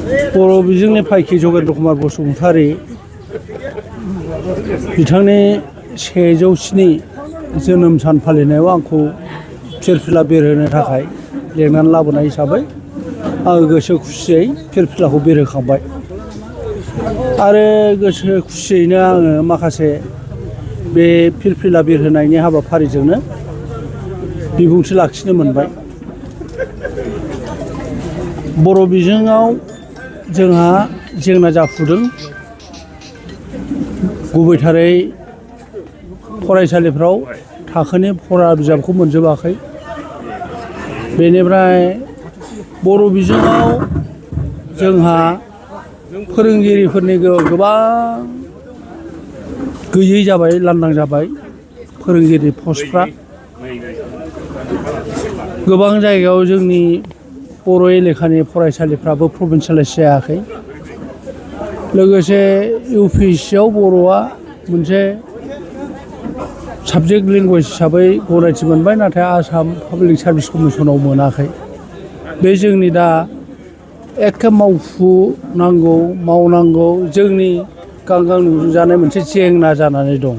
बर' बिजोंनि फायखि जगेन्द्र कुमार बसुमतारी बिथांनि 100 जोनोम सान फालिनायाव आंखौ फिरफिला बेरहोनो थाखाय लेंनानै लाबोनाय हिसाबै आङो गोसो खुसियै फिरफिलाखौ बेरहोखांबाय आरो गोसो खुसियैनो आङो माखासे बे फिरफिला बेरहोनायनि हाबाफारिजोंनो बिबुंथि लाखिनो मोनबाय। बर' बिजोङाव जोंहा जेंना जाफुदों। गुबैथारै फरायसालिफ्राव थाखोनि फरा बिजाबखौ मोनजोबाखै। बेनिफ्राय बर' बिजोङाव जोंहा फोरोंगिरिफोरनि गोबां गैयै जाबाय, लांदां जाबाय फोरोंगिरि पस्टफ्रा। गोबां जायगायाव जोंनि बर' एलेखानि फरायसालिफ्राबो प्रभिन्सियेलाइज जायाखै। लोगोसे UPSC-आव बर'आ मोनसे साबजेक्ट लेंगुवेज हिसाबै गनायथि मोनबाय, नाथाय आसाम पाब्लिक सार्भिस कमिसनाव मोनाखै। बे जोंनि दा एखे मावनांगौ जोंनि गांगां नुजानाय मोनसे जेंना जानानै दं।